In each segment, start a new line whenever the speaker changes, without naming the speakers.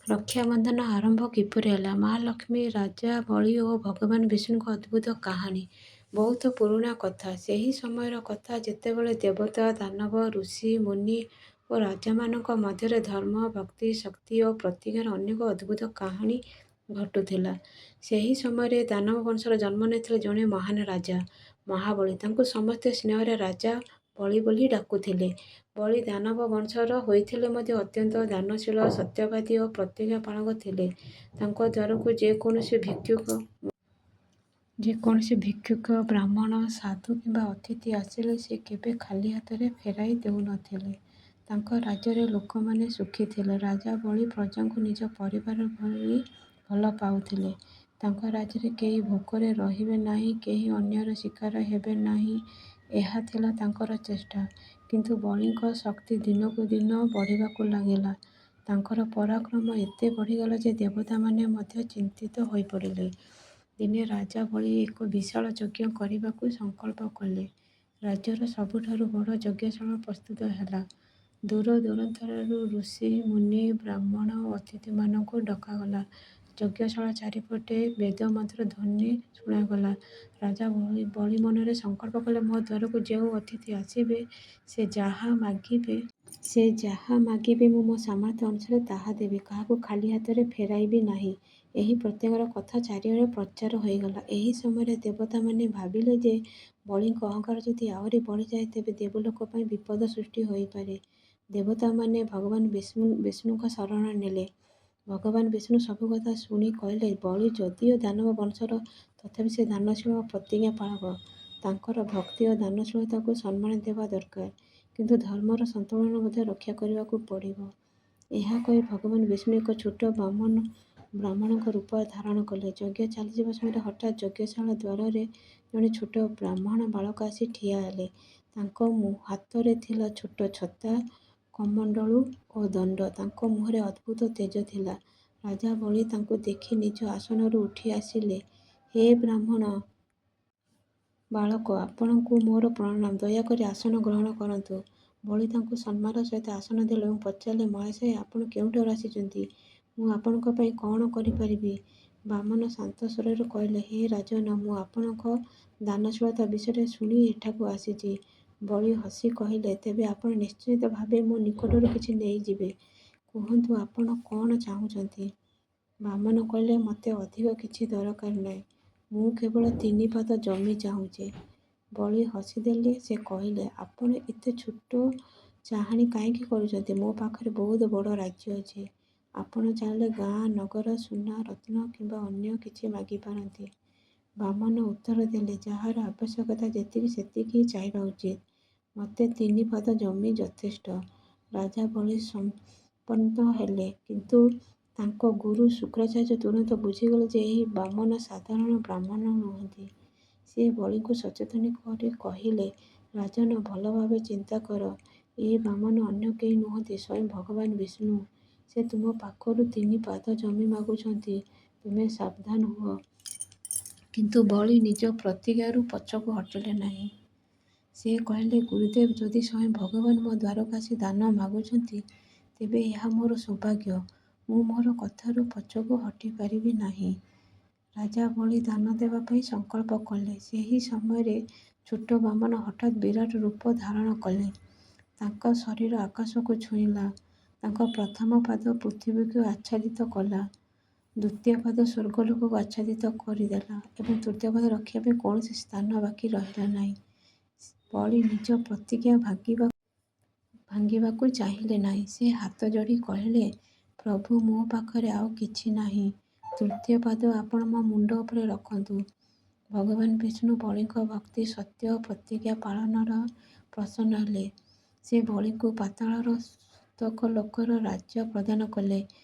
ରକ୍ଷାବନ୍ଧନ ଆରମ୍ଭ କିପରି ହେଲା? ମା ଲକ୍ଷ୍ମୀ, ରାଜା ବଳି ଓ ଭଗବାନ ବିଷ୍ଣୁଙ୍କ ଅଦ୍ଭୁତ କାହାଣୀ। ବହୁତ ପୁରୁଣା କଥା। ସେହି ସମୟର କଥା ଯେତେବେଳେ ଦେବତା, ଦାନବ, ଋଷି, ମୁନି ଓ ରାଜାମାନଙ୍କ ମଧ୍ୟରେ ଧର୍ମ, ଭକ୍ତି, ଶକ୍ତି ଓ ପ୍ରତିଜ୍ଞାର ଅନେକ ଅଦ୍ଭୁତ କାହାଣୀ ଘଟୁଥିଲା। ସେହି ସମୟରେ ଦାନବ ବଂଶରେ ଜନ୍ମ ନେଇଥିଲେ ଜଣେ ମହାନ ରାଜା, ମହାବଳୀ। ତାଙ୍କୁ ସମସ୍ତେ ସ୍ନେହରେ ରାଜା ବଳି ବୋଲି ଡାକୁଥିଲେ। ବଳି ଦାନବ ବଂଶର ହୋଇଥିଲେ ମଧ୍ୟ ଅତ୍ୟନ୍ତ ଦାନଶୀଳ, ସତ୍ୟବାଦୀ ଓ ପ୍ରତିଜ୍ଞା ପାଳକ ଥିଲେ। ତାଙ୍କ ଦ୍ୱାରକୁ ଯେକୌଣସି ଭିକ୍ଷୁକ, ବ୍ରାହ୍ମଣ, ସାଧୁ କିମ୍ବା ଅତିଥି ଆସିଲେ ସେ କେବେ ଖାଲି ହାତରେ ଫେରାଇ ଦେଉନଥିଲେ। ତାଙ୍କ ରାଜ୍ୟରେ ଲୋକମାନେ ସୁଖୀ ଥିଲେ। ରାଜା ବଳି ପ୍ରଜାଙ୍କୁ ନିଜ ପରିବାର ଭଳି ଭଲ ପାଉଥିଲେ। ତାଙ୍କ ରାଜ୍ୟରେ କେହି ଭୋକରେ ରହିବେ ନାହିଁ, କେହି ଅନ୍ୟାୟର ଶିକାର ହେବେ ନାହିଁ, ଏହା ଥିଲା ତାଙ୍କର ଚେଷ୍ଟା। କିନ୍ତୁ ବଳିଙ୍କ ଶକ୍ତି ଦିନକୁ ଦିନ ବଢ଼ିବାକୁ ଲାଗିଲା। ତାଙ୍କର ପରାକ୍ରମ ଏତେ ବଢ଼ିଗଲା ଯେ ଦେବତାମାନେ ମଧ୍ୟ ଚିନ୍ତିତ ହୋଇପଡ଼ିଲେ। ଦିନେ ରାଜା ବଳି ଏକ ବିଶାଳ ଯଜ୍ଞ କରିବାକୁ ସଂକଳ୍ପ କଲେ। ରାଜ୍ୟର ସବୁଠାରୁ ବଡ଼ ଯଜ୍ଞଶାଳା ପ୍ରସ୍ତୁତ ହେଲା। ଦୂରଦୂରାନ୍ତରରୁ ଋଷି, ମୁନି, ବ୍ରାହ୍ମଣ ଓ ଅତିଥିମାନଙ୍କୁ ଡକାଗଲା। ଯଜ୍ଞଶାଳା ଚାରିପଟେ ବେଦମନ୍ତ୍ର ଧ୍ୱନି ଶୁଣାଗଲା। ରାଜା ବଳି ମନରେ ସଂକଳ୍ପ କଲେ, ମୋ ଦ୍ୱାରକୁ ଯେଉଁ ଅତିଥି ଆସିବେ, ସେ ଯାହା ମାଗିବେ ସେ ଯାହା ମାଗିବେ ମୁଁ ମୋ ସାମର୍ଥ୍ୟ ଅନୁସାରେ ତାହା ଦେବି। କାହାକୁ ଖାଲି ହାତରେ ଫେରାଇବି ନାହିଁ। ଏହି ପ୍ରତିଜ୍ଞାର କଥା ଚାରିଆଡ଼େ ପ୍ରଚାର ହୋଇଗଲା। ଏହି ସମୟରେ ଦେବତାମାନେ ଭାବିଲେ ଯେ ବଳିଙ୍କ ଅହଙ୍କାର ଯଦି ଆହୁରି ବଢ଼ିଯାଏ, ତେବେ ଦେବଲୋକ ପାଇଁ ବିପଦ ସୃଷ୍ଟି ହୋଇପାରେ। ଦେବତାମାନେ ଭଗବାନ ବିଷ୍ଣୁଙ୍କ ଶରଣ ନେଲେ। ଭଗବାନ ବିଷ୍ଣୁ ସବୁ କଥା ଶୁଣି କହିଲେ, ବଳି ଯଦିଓ ଦାନବ ବଂଶର, ତଥାପି ସେ ଦାନଶୀଳ ଓ ପ୍ରତିଜ୍ଞା ପାଳକ। ତାଙ୍କର ଭକ୍ତି ଓ ଦାନଶୀଳତାକୁ ସମ୍ମାନ ଦେବା ଦରକାର। କିନ୍ତୁ ଧର୍ମର ସନ୍ତୁଳନ ମଧ୍ୟ ରକ୍ଷା କରିବାକୁ ପଡ଼ିବ। ଏହା କହି ଭଗବାନ ବିଷ୍ଣୁ ଏକ ଛୋଟ ବ୍ରାହ୍ମଣଙ୍କ ରୂପ ଧାରଣ କଲେ। ଯଜ୍ଞ ଚାଲିଥିବା ସମୟରେ ହଠାତ୍ ଯଜ୍ଞଶାଳା ଦ୍ୱାରରେ ଜଣେ ଛୋଟ ବ୍ରାହ୍ମଣ ବାଳକ ଆସି ଠିଆ ହେଲେ। ତାଙ୍କ ହାତରେ ଥିଲା ଛୋଟ ଛତା, କମଣ୍ଡଳୁ ଓ ଦଣ୍ଡ। ତାଙ୍କ ମୁହଁରେ ଅଦ୍ଭୁତ ତେଜ ଥିଲା। ରାଜା ବଳି ତାଙ୍କୁ ଦେଖି ନିଜ ଆସନରୁ ଉଠି ଆସିଲେ। ହେ ବ୍ରାହ୍ମଣ ବାଳକ, ଆପଣଙ୍କୁ ମୋର ପ୍ରଣାମ। ଦୟାକରି ଆସନ ଗ୍ରହଣ କରନ୍ତୁ। ବଳି ତାଙ୍କୁ ସମ୍ମାନର ସହିତ ଆସନ ଦେଲେ ଏବଂ ପଚାରିଲେ, ମହାଶୟ, ଆପଣ କେଉଁଠାରୁ ଆସିଛନ୍ତି? ମୁଁ ଆପଣଙ୍କ ପାଇଁ କ'ଣ କରିପାରିବି? ବାମନ ଶାନ୍ତ ସ୍ୱରରେ କହିଲେ, ହେ ରାଜନ, ମୁଁ ଆପଣଙ୍କ ଦାନଶୀଳତା ବିଷୟରେ ଶୁଣି ଏଠାକୁ ଆସିଛି। ବଳି ହସି କହିଲେ, ତେବେ ଆପଣ ନିଶ୍ଚିତ ଭାବେ ମୋ ନିକଟରୁ କିଛି ନେଇଯିବେ। କୁହନ୍ତୁ, ଆପଣ କ'ଣ ଚାହୁଁଛନ୍ତି? ବାମନ କହିଲେ, ମୋତେ ଅଧିକ କିଛି ଦରକାର ନାହିଁ। ମୁଁ କେବଳ ତିନି ପାଦ ଜମି ଚାହୁଁଛି। ବଳି ହସିଦେଲେ। ସେ କହିଲେ, ଆପଣ ଏତେ ଛୋଟ ଚାହାଣି କାହିଁକି କରୁଛନ୍ତି? ମୋ ପାଖରେ ବହୁତ ବଡ଼ ରାଜ୍ୟ ଅଛି। ଆପଣ ଚାହିଁଲେ ଗାଁ, ନଗର, ସୁନା, ରତ୍ନ କିମ୍ବା ଅନ୍ୟ କିଛି ମାଗିପାରନ୍ତି। ବାମନ ଉତ୍ତର ଦେଲେ, ଯାହାର ଆବଶ୍ୟକତା ଯେତିକି, ସେତିକି ହିଁ ଚାହିଁବା ଉଚିତ। ମୋତେ ତିନି ପାଦ ଜମି ଯଥେଷ୍ଟ। ରାଜା ବଳି ସମ୍ମତ ହେଲେ। କିନ୍ତୁ ତାଙ୍କ ଗୁରୁ ଶୁକ୍ରାଚାର୍ଯ୍ୟ ତୁରନ୍ତ ବୁଝିଗଲେ ଯେ ଏହି ବାମନ ସାଧାରଣ ବ୍ରାହ୍ମଣ ନୁହଁନ୍ତି। ସେ ବଳିଙ୍କୁ ସଚେତନ କରି କହିଲେ, ରାଜନ, ଭଲ ଭାବେ ଚିନ୍ତା କର। ଏ ବାମନ ଅନ୍ୟ କେହି ନୁହଁନ୍ତି, ସ୍ୱୟଂ ଭଗବାନ ବିଷ୍ଣୁ। ସେ ତୁମ ପାଖରୁ ତିନି ପାଦ ଜମି ମାଗୁଛନ୍ତି। ତୁମେ ସାବଧାନ ହୁଅ। କିନ୍ତୁ ବଳି ନିଜ ପ୍ରତିଜ୍ଞାରୁ ପଛକୁ ହଟିଲେ ନାହିଁ। ସେ କହିଲେ, ଗୁରୁଦେବ, ଯଦି ସ୍ୱୟଂ ଭଗବାନ ମୋ ଦ୍ୱାରକୁ ଆସି ଦାନ ମାଗୁଛନ୍ତି, ତେବେ ଏହା ମୋର ସୌଭାଗ୍ୟ। ମୁଁ ମୋର କଥାରୁ ପଛକୁ ହଟିପାରିବି ନାହିଁ। ରାଜା ବଳି ଦାନ ଦେବା ପାଇଁ ସଂକଳ୍ପ କଲେ। ସେହି ସମୟରେ ଛୋଟ ବାମନ ହଠାତ୍ ବିରାଟ ରୂପ ଧାରଣ କଲେ। ତାଙ୍କ ଶରୀର ଆକାଶକୁ ଛୁଇଁଲା। ତାଙ୍କ ପ୍ରଥମ ପାଦ ପୃଥିବୀକୁ ଆଚ୍ଛାଦିତ କଲା, ଦ୍ୱିତୀୟ ପାଦ ସ୍ୱର୍ଗଲୋକକୁ ଆଚ୍ଛାଦିତ କରିଦେଲା ଏବଂ ତୃତୀୟ ପାଦ ରଖିବା ପାଇଁ କୌଣସି ସ୍ଥାନ ବାକି ରହିଲା ନାହିଁ। ବଳି ନିଜ ପ୍ରତିଜ୍ଞା ଭାଙ୍ଗିବାକୁ ଚାହିଁଲେ ନାହିଁ। ସେ ହାତ ଯୋଡ଼ି କହିଲେ, ପ୍ରଭୁ, ମୋ ପାଖରେ ଆଉ କିଛି ନାହିଁ। ତୃତୀୟ ପାଦ ଆପଣ ମୋ ମୁଣ୍ଡ ଉପରେ ରଖନ୍ତୁ। ଭଗବାନ ବିଷ୍ଣୁ ବଳିଙ୍କ ଭକ୍ତି, ସତ୍ୟ ଓ ପ୍ରତିଜ୍ଞା ପାଳନରେ ପ୍ରସନ୍ନ ହେଲେ। ସେ ବଳିଙ୍କୁ ପାତାଳର ସୁତଳ ଲୋକର ରାଜ୍ୟ ପ୍ରଦାନ କଲେ।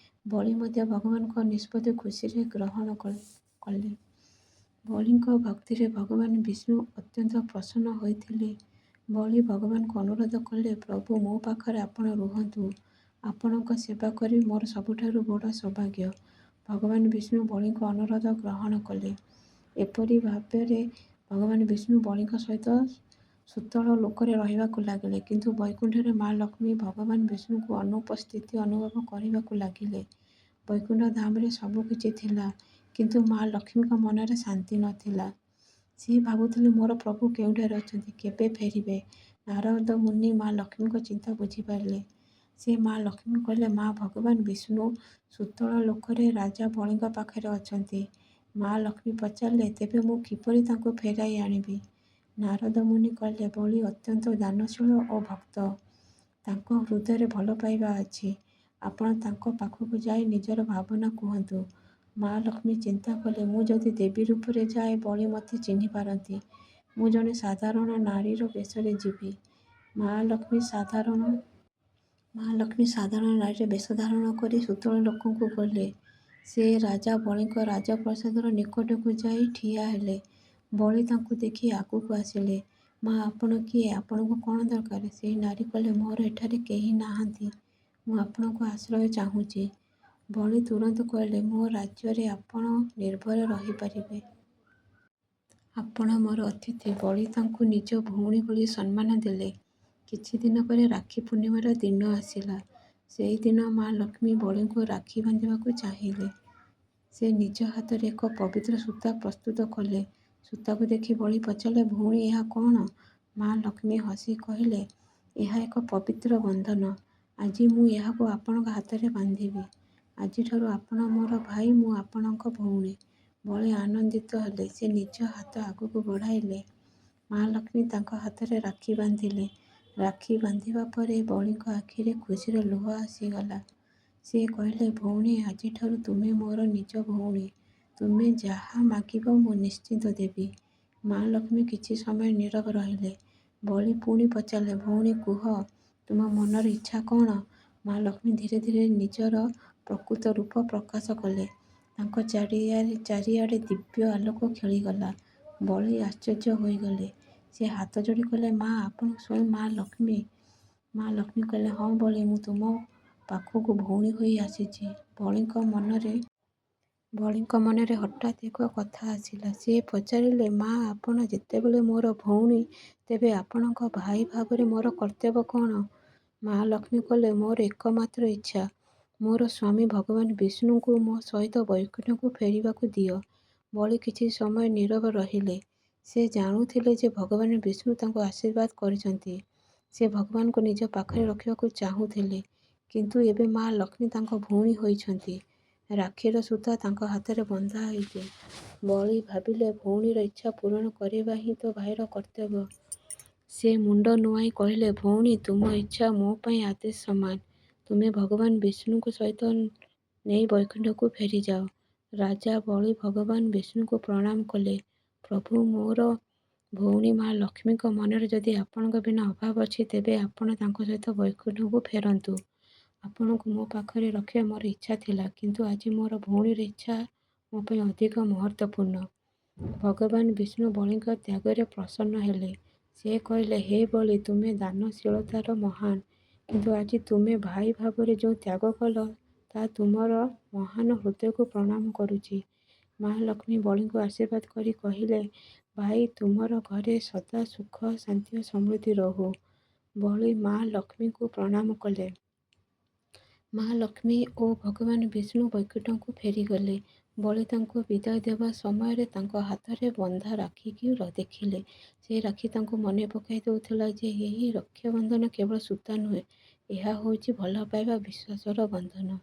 ବଳି ମଧ୍ୟ ଭଗବାନଙ୍କ ନିଷ୍ପତ୍ତିକୁ ଖୁସିରେ ଗ୍ରହଣ କଲେ। ବଳିଙ୍କ ଭକ୍ତିରେ ଭଗବାନ ବିଷ୍ଣୁ ଅତ୍ୟନ୍ତ ପ୍ରସନ୍ନ ହୋଇଥିଲେ। ବଳି ଭଗବାନଙ୍କୁ ଅନୁରୋଧ କଲେ, ପ୍ରଭୁ, ମୋ ପାଖରେ ଆପଣ ରୁହନ୍ତୁ। ଆପଣଙ୍କ ସେବା କରିବା ମୋର ସବୁଠାରୁ ବଡ଼ ସୌଭାଗ୍ୟ। ଭଗବାନ ବିଷ୍ଣୁ ବଳିଙ୍କ ଅନୁରୋଧ ଗ୍ରହଣ କଲେ। ଏପରି ଭାବରେ ଭଗବାନ ବିଷ୍ଣୁ ବଳିଙ୍କ ସହିତ ସୁତଳ ଲୋକରେ ରହିବାକୁ ଲାଗିଲେ। କିନ୍ତୁ ବୈକୁଣ୍ଠରେ ମା ଲକ୍ଷ୍ମୀ ଭଗବାନ ବିଷ୍ଣୁଙ୍କ ଅନୁପସ୍ଥିତି ଅନୁଭବ କରିବାକୁ ଲାଗିଲେ। ବୈକୁଣ୍ଠ ଧାମରେ ସବୁକିଛି ଥିଲା, କିନ୍ତୁ ମା ଲକ୍ଷ୍ମୀଙ୍କ ମନରେ ଶାନ୍ତି ନଥିଲା। ସେ ଭାବୁଥିଲେ, ମୋର ପ୍ରଭୁ କେଉଁଠାରେ ଅଛନ୍ତି, କେବେ ଫେରିବେ? ନାରଦ ମୁନି ମା ଲକ୍ଷ୍ମୀଙ୍କ ଚିନ୍ତା ବୁଝିପାରିଲେ। ସେ ମା ଲକ୍ଷ୍ମୀଙ୍କୁ କହିଲେ, ମା, ଭଗବାନ ବିଷ୍ଣୁ ସୁତଳ ଲୋକରେ ରାଜା ବଳିଙ୍କ ପାଖରେ ଅଛନ୍ତି। ମା ଲକ୍ଷ୍ମୀ ପଚାରିଲେ, ତେବେ ମୁଁ କିପରି ତାଙ୍କୁ ଫେରାଇ ଆଣିବି? ନାରଦ ମୁନି କହିଲେ, ବଳି ଅତ୍ୟନ୍ତ ଦାନଶୀଳ ଓ ଭକ୍ତ। ତାଙ୍କ ହୃଦୟରେ ଭଲପାଇବା ଅଛି। ଆପଣ ତାଙ୍କ ପାଖକୁ ଯାଇ ନିଜର ଭାବନା କୁହନ୍ତୁ। ମା ଲକ୍ଷ୍ମୀ ଚିନ୍ତା କଲେ, ମୁଁ ଯଦି ଦେବୀ ରୂପରେ ଯାଏ, ବଳି ମୋତେ ଚିହ୍ନିପାରନ୍ତି। ମୁଁ ଜଣେ ସାଧାରଣ ନାରୀର ବେଶରେ ଯିବି। ମା ଲକ୍ଷ୍ମୀ ସାଧାରଣ ମା ଲକ୍ଷ୍ମୀ ସାଧାରଣ ନାରୀର ବେଶ ଧାରଣ କରି ସୁତଳ ଲୋକକୁ ଗଲେ। ସେ ରାଜା ବଳିଙ୍କ ରାଜପ୍ରାସାଦର ନିକଟକୁ ଯାଇ ଠିଆ ହେଲେ। ବଳି ତାଙ୍କୁ ଦେଖି ଆଗକୁ ଆସିଲେ। ମା, ଆପଣ କିଏ? ଆପଣଙ୍କୁ କ'ଣ ଦରକାର? ସେହି ନାରୀ କହିଲେ, ମୋର ଏଠାରେ କେହି ନାହାନ୍ତି। ମୁଁ ଆପଣଙ୍କ ଆଶ୍ରୟ ଚାହୁଁଛି। ବଳି ତୁରନ୍ତ କହିଲେ, ମୋ ରାଜ୍ୟରେ ଆପଣ ନିର୍ଭୟରେ ରହିପାରିବେ। ଆପଣ ମୋର ଅତିଥି। ବଳି ତାଙ୍କୁ ନିଜ ଭଉଣୀ ଭଳି ସମ୍ମାନ ଦେଲେ। କିଛିଦିନ ପରେ ରାକ୍ଷୀ ପୂର୍ଣ୍ଣିମାର ଦିନ ଆସିଲା। ସେହିଦିନ ମା ଲକ୍ଷ୍ମୀ ବଳିଙ୍କୁ ରାକ୍ଷୀ ବାନ୍ଧିବାକୁ ଚାହିଁଲେ। ସେ ନିଜ ହାତରେ ଏକ ପବିତ୍ର ସୂତା ପ୍ରସ୍ତୁତ କଲେ। ସୂତାକୁ ଦେଖି ବଳି ପଚାରିଲେ, ଭଉଣୀ, ଏହା କ'ଣ? ମା ଲକ୍ଷ୍ମୀ ହସି କହିଲେ, ଏହା ଏକ ପବିତ୍ର ବନ୍ଧନ। ଆଜି ମୁଁ ଏହାକୁ ଆପଣଙ୍କ ହାତରେ ବାନ୍ଧିବି। ଆଜିଠାରୁ ଆପଣ ମୋର ଭାଇ, ମୁଁ ଆପଣଙ୍କ ଭଉଣୀ। ବଳି ଆନନ୍ଦିତ ହେଲେ। ସେ ନିଜ ହାତ ଆଗକୁ ବଢ଼ାଇଲେ। ମା ଲକ୍ଷ୍ମୀ ତାଙ୍କ ହାତରେ ରାକ୍ଷୀ ବାନ୍ଧିଲେ। ରାକ୍ଷୀ ବାନ୍ଧିବା ପରେ ବଳିଙ୍କ ଆଖିରେ ଖୁସିର ଲୁହ ଆସିଗଲା। ସେ କହିଲେ, ଭଉଣୀ, ଆଜିଠାରୁ ତୁମେ ମୋର ନିଜ ଭଉଣୀ। ତୁମେ ଯାହା ମାଗିବ, ମୁଁ ନିଶ୍ଚିତ ଦେବି। ମା ଲକ୍ଷ୍ମୀ କିଛି ସମୟ ନୀରବ ରହିଲେ। ବଳି ପୁଣି ପଚାରିଲେ, ଭଉଣୀ, କୁହ, ତୁମ ମନର ଇଚ୍ଛା କ'ଣ? ମା ଲକ୍ଷ୍ମୀ ଧୀରେ ଧୀରେ ନିଜର ପ୍ରକୃତ ରୂପ ପ୍ରକାଶ କଲେ। ତାଙ୍କ ଚାରିଆଡ଼େ ଦିବ୍ୟ ଆଲୋକ ଖେଳିଗଲା। ବଳି ଆଶ୍ଚର୍ଯ୍ୟ ହୋଇଗଲେ। ସେ ହାତ ଯୋଡ଼ି କହିଲେ, ମା, ଆପଣ ସ୍ୱୟଂ ମା ଲକ୍ଷ୍ମୀ। ମା ଲକ୍ଷ୍ମୀ କହିଲେ, ହଁ ବଳି, ମୁଁ ତୁମ ପାଖକୁ ଭଉଣୀ ହୋଇ ଆସିଛି। ବଳିଙ୍କ ମନରେ ହଠାତ୍ ଏକ କଥା ଆସିଲା। ସେ ପଚାରିଲେ, ମା, ଆପଣ ଯେତେବେଳେ ମୋର ଭଉଣୀ, ତେବେ ଆପଣଙ୍କ ଭାଇ ଭାବରେ ମୋର କର୍ତ୍ତବ୍ୟ କ'ଣ? ମା ଲକ୍ଷ୍ମୀ କହିଲେ, ମୋର ଏକମାତ୍ର ଇଚ୍ଛା, ମୋର ସ୍ୱାମୀ ଭଗବାନ ବିଷ୍ଣୁଙ୍କୁ ମୋ ସହିତ ବୈକୁଣ୍ଠକୁ ଫେରିବାକୁ ଦିଅ। ବଳି କିଛି ସମୟ ନୀରବ ରହିଲେ। ସେ ଜାଣୁଥିଲେ ଯେ ଭଗବାନ ବିଷ୍ଣୁ ତାଙ୍କୁ ଆଶୀର୍ବାଦ କରିଛନ୍ତି। ସେ ଭଗବାନଙ୍କୁ ନିଜ ପାଖରେ ରଖିବାକୁ ଚାହୁଁଥିଲେ, କିନ୍ତୁ ଏବେ ମା ଲକ୍ଷ୍ମୀ ତାଙ୍କ ଭଉଣୀ ହୋଇଛନ୍ତି। ରାକ୍ଷୀର ସୂତା ତାଙ୍କ ହାତରେ ବନ୍ଧା ହୋଇଛି। ବଳି ଭାବିଲେ, ଭଉଣୀର ଇଚ୍ଛା ପୂରଣ କରିବା ହିଁ ତ ଭାଇର କର୍ତ୍ତବ୍ୟ। ସେ ମୁଣ୍ଡ ନୁଆଁଇ କହିଲେ, ଭଉଣୀ, ତୁମ ଇଚ୍ଛା ମୋ ପାଇଁ ଆଦେଶ ସମାନ। ତୁମେ ଭଗବାନ ବିଷ୍ଣୁଙ୍କୁ ସହିତ ନେଇ ବୈକୁଣ୍ଠକୁ ଫେରିଯାଅ। ରାଜା ବଳି ଭଗବାନ ବିଷ୍ଣୁଙ୍କୁ ପ୍ରଣାମ କଲେ, ପ୍ରଭୁ, ମୋର ଭଉଣୀ ମା ଲକ୍ଷ୍ମୀଙ୍କ ମନରେ ଯଦି ଆପଣଙ୍କ ବିନା ଅଭାବ ଅଛି, ତେବେ ଆପଣ ତାଙ୍କ ସହିତ ବୈକୁଣ୍ଠକୁ ଫେରନ୍ତୁ। ଆପଣଙ୍କୁ ମୋ ପାଖରେ ରଖିବା ମୋର ଇଚ୍ଛା ଥିଲା, କିନ୍ତୁ ଆଜି ମୋର ଭଉଣୀର ଇଚ୍ଛା ମୋ ପାଇଁ ଅଧିକ ମହତ୍ତ୍ୱପୂର୍ଣ୍ଣ। ଭଗବାନ ବିଷ୍ଣୁ ବଳିଙ୍କ ତ୍ୟାଗରେ ପ୍ରସନ୍ନ ହେଲେ। ସେ କହିଲେ, ହେ ବଳି, ତୁମେ ଦାନଶୀଳତାରେ ମହାନ। କିନ୍ତୁ ଆଜି ତୁମେ ଭାଇ ଭାବରେ ଯେଉଁ ତ୍ୟାଗ କଲ, ତାହା ତୁମର ମହାନ ହୃଦୟକୁ ପ୍ରଣାମ କରୁଛି। ମା ଲକ୍ଷ୍ମୀ ବଳିଙ୍କୁ ଆଶୀର୍ବାଦ କରି କହିଲେ, ଭାଇ, ତୁମର ଘରେ ସଦା ସୁଖ, ଶାନ୍ତି ଓ ସମୃଦ୍ଧି ରହୁ। ବଳି ମା ଲକ୍ଷ୍ମୀଙ୍କୁ ପ୍ରଣାମ କଲେ। ମା ଲକ୍ଷ୍ମୀ ଓ ଭଗବାନ ବିଷ୍ଣୁ ବୈକୁଣ୍ଠକୁ ଫେରିଗଲେ। ବଳି ତାଙ୍କୁ ବିଦାୟ ଦେବା ସମୟରେ ତାଙ୍କ ହାତରେ ବନ୍ଧା ରାକ୍ଷୀକୁ ଦେଖିଲେ। ସେହି ରାକ୍ଷୀ ତାଙ୍କୁ ମନେ ପକାଇ ଦେଉଥିଲା ଯେ ଏହି ରକ୍ଷାବନ୍ଧନ କେବଳ ସୂତା ନୁହେଁ, ଏହା ହେଉଛି ଭଲପାଇବା ଓ ବିଶ୍ୱାସର ବନ୍ଧନ।